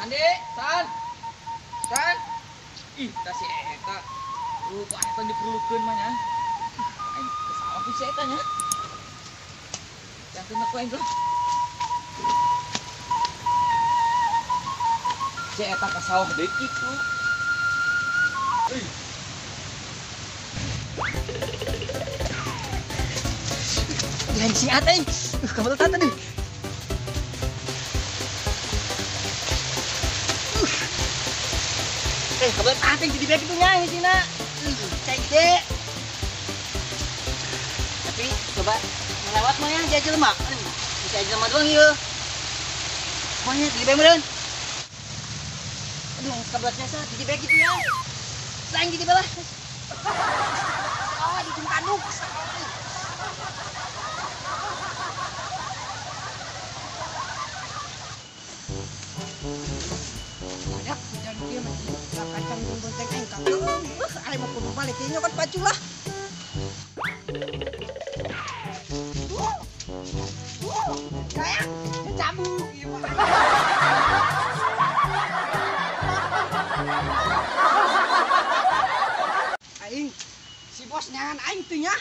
Sandi, San. San. Ih, tah si eta. Lupa eta diperlukeun mah nya. Aing ke sawah ku si eta nya. Yang kena ku aing lah. Si eta ka sawah deui kitu. Euy. Lain si Ata eh. Kamu tata deh. Kamu tata jadi baik itu nya sina. Cai gede. Tapi coba melewat mah ya jajal mah. Bisa aja mah doang ieu. Mah jadi baik meureun. Aduh, kabelat jasa jadi baik gitu ya. Lain jadi balah. Oh, di tanduk. Banyak hujan kieu mah kacang jeung bonceng aing kakeung. Aing mah kudu balik ieu nyokot baju lah. Kayak cabuk ieu mah. Aing si bos nyangan aing teu nya.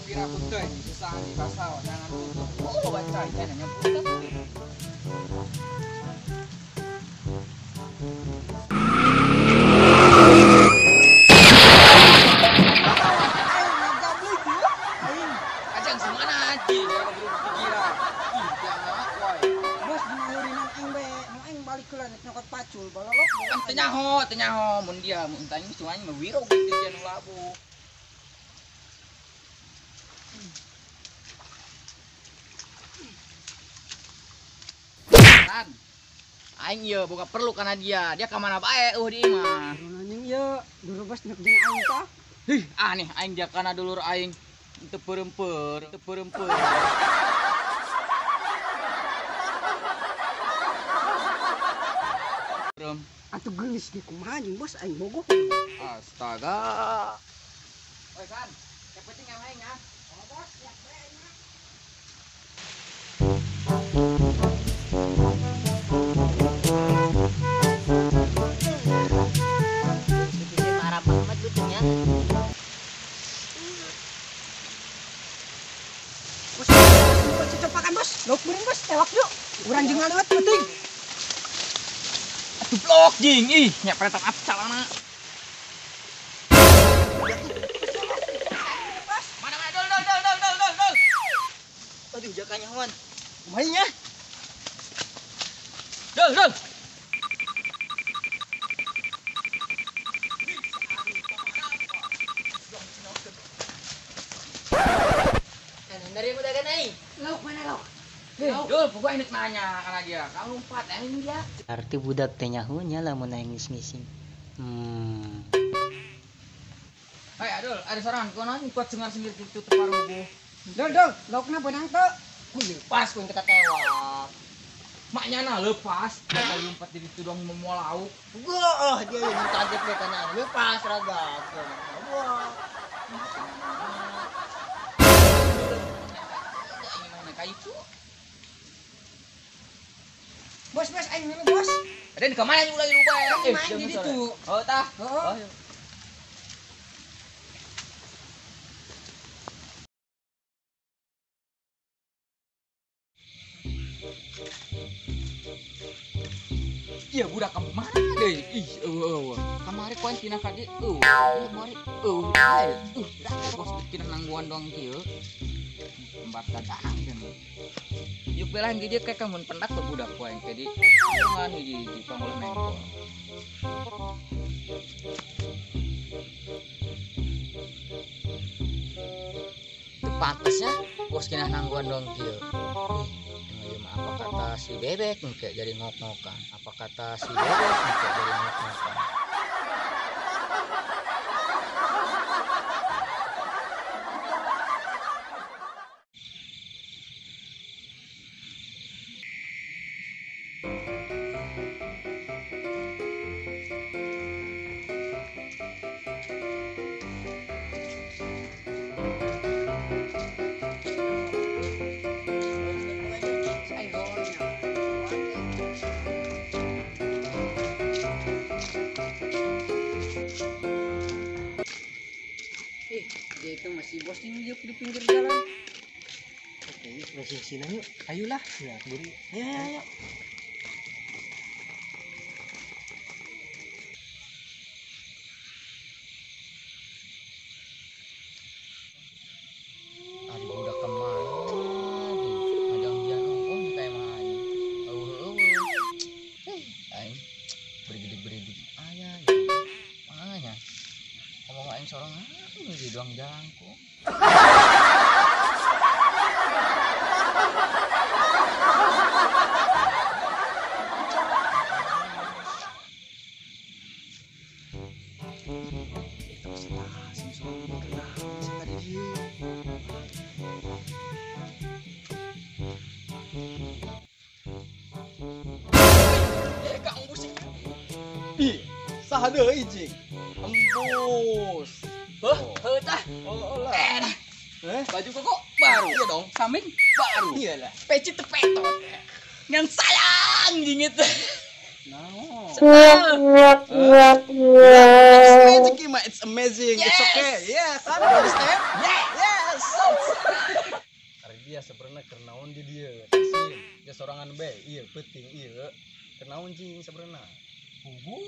Pira putih susah di pasar jangan tutup. Oh, baca ikan hanya putih. Kacang semana aja, pikiran. Ih, jangan wae. Bos diurinan aing bae, nu aing balik heula nyokot pacul balalok. Kan teu nyaho, teu nyaho mun dia mun tanya cuma aing mah wiro gitu dia nu labu. San. Aing ieu boga perlu kana dia. Dia ka mana bae eueuh di imah. Anjing ieu, dulur bos nek jeung aing tah. Hih, aneh aing dia kana dulur aing. Teu peureumpeur, teu peureumpeur. Atuh geulis ge kumaha jeung bos aing bogoh. Astaga. Oi San, yang penting yang aing ya. Oh bos, siap bae aing mah. Bos, bos, cocopakan bos, lauk beureum bos, tewak yuk. Urang jeung ngaleueut penting. Atuh blok jing, ih, nya pretan apcalana. Mana mana dol dol dol dol dol dol. Aduh, jakanya Wan. Kumaha nya? Dol dol. Dari udah kan aing. Lauk mana lauk? Dul, pokoknya enak nanya karena dia. Kamu lompat aing dia. Arti budak teh nyaho nya lamun aing geus ngising. Hai Adul, ada sorangan kono kuat cengar sendiri gitu teparubuh. Dul, dul, laukna beunang teu? Ku lepas ku kita tewak. Maknya na lepas, bakal lompat di situ dong mau lauk. Gua oh dia yang kaget deh kana lepas raga. Wah. Itu. Bos, bos, aing dulu bos. Ada di kamar aing ulah lupa ya. Main di ditu. Oh, tah. Oh. Iya, budak ka mana deui? Ih, eueuh. Kamari ku aing pindah ka dieu. Eueuh, kamari. Eueuh, dah bos bikin nangguan doang kieu. Empat dadang kan. Yuk belahan gede kayak kamu pendak ke budak ku aing tadi. Ngan hiji-hiji panggul mengkol. Teu pantes nya bos kinah nangguan doang kieu. Ih, mah apa kata si bebek engke jadi ngok-ngokan. Apa kata si bebek engke jadi ngok-ngokan. Dia itu masih bos di pinggir jalan. Oke, masih sini yuk. Ayolah. Ya, buru. Ayo, ayo, ayo. Ari budak kemana? Ngajangjian ongkoh kayak mah aing. Eueuh. Aing bergidik-bergidik aya. Makanya ngomong aing sorangan di doang jangkung. Ih, saha deui jing. Embus. Heuh, heuh tah. Oh, lah. Eh, baju koko baru. Iya dong. Samping baru. Iyalah. Peci tepetot. Ngan sayang jingit. Naon? It's magic, Ima. It's amazing. Yes. It's okay. Yes, I understand. Yes. Yes. Ari dia sebenarnya kernaon di dia. Sih, dia sorangan be. Iya, penting iya. Kernaon jing sebenarnya. Bubu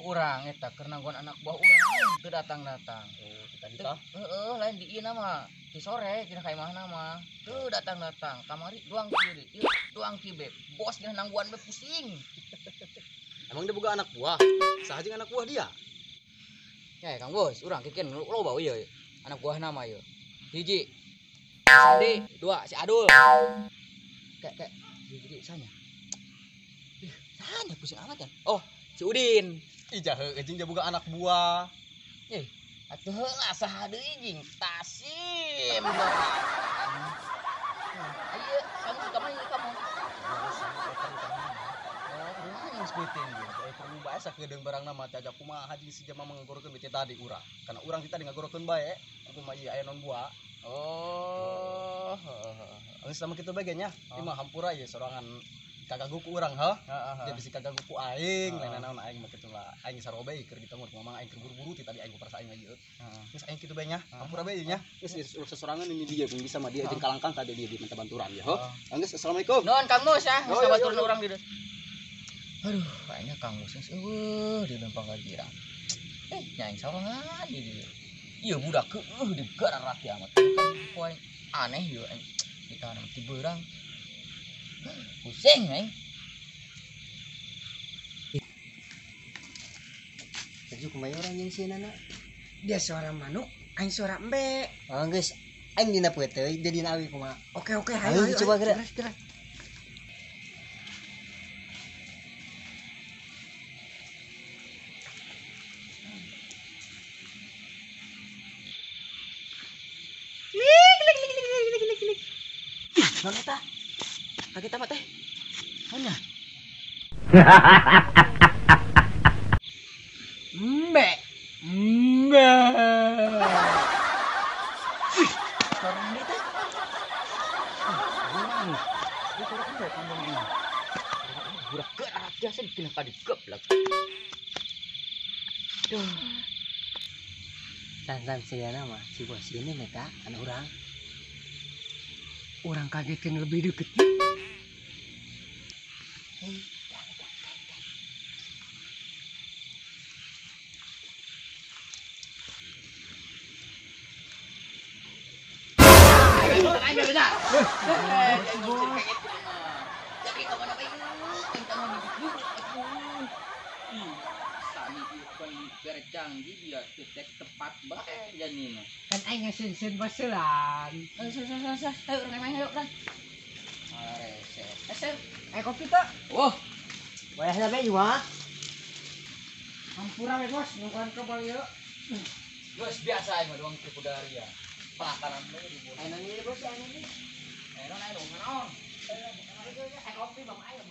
urang eta keur nangguan anak buah urang teu datang-datang. Oh, tadi tah? Heeh, lain di ieu mah. Di sore cenah ka imahna mah. Teu datang-datang. Kamari doang kieu deui. Ieu doang kieu be. Bos cenah nangguan be pusing. Emang dia boga anak buah? Saha jeung anak buah dia? Ya, Kang Bos, urang kikeun loba ieu. Anak buahna mah ieu. Hiji Sandi, dua si Adul. Kayak hiji sanya. Ih, sanya pusing amat kan. Oh, si Udin. Ih, jahe jeung dia boga anak buah. Eh, atuh heula saha deui jeung Tasim. Ayo, kamu suka main kamu. Oh, geus beuting jeung teh perlu bae sakedeung barangna mah teh ajak kumaha jeung si jama ngagorokeun bete tadi urang. Karena urang tadi ngagorokeun bae, kumaha ieu aya non buah. Oh, geus sama kitu bae ge nya. Ieu mah hampura ieu sorangan kaganggu ku urang heuh. Dia bisi kaganggu ku aing, lain naon aing mah kitu lah. Aing sarua bae keur ditengor ku mamang aing keur buru-buru ti tadi aing ku perasa aing ieu. Geus aing kitu bae nya, hampura bae nya. Geus sesorangan ini dia pun bisa mah dia jeung kalangkang tadi dia minta banturan ya heuh. Geus assalamualaikum. Nuhun Kang Mus ya, geus baturan urang di dieu. Aduh, kayaknya Kang Mus geus eueuh di lempang ka girang. Nya aing sorangan di dieu. Ieu budak keueuh di gararak amat. Ku aing aneh ieu aing ditahan ti beurang. Pusing aing. Baju kumaha urang jeung sieuna? Dia suara manuk, aing suara embe. Oh, geus aing dina peuteui, dia dina awi kumaha. Oke, oke, hayu ayo coba geura. Lik lik lik lik lik lik. Ih, naon eta? Kaget amat teh. Mana? Embe. Embe. Wih, suara embe teh. Urang. Ieu suara embe kandang ini. Budak gerak jasa dipindah ka digeblek. Duh. Tan-tan sigana mah si bos ini eta anu urang. Urang kagetin lebih deket. Hei, canggih dia tek tepat bae janina. Kan aing ngaseun-seun baselan. Ayo urang main ayo urang. Rese. Rese. Kopi teh. Wah. Wayahna bae ieu mah. Hampura we bos, nungguan ke bal ieu. Geus biasa aing mah doang tipu daria. Pelakaran we di Aya nang ieu bos, aya nang ieu. Aya naon aya naon. Ayo kopi bang ayo.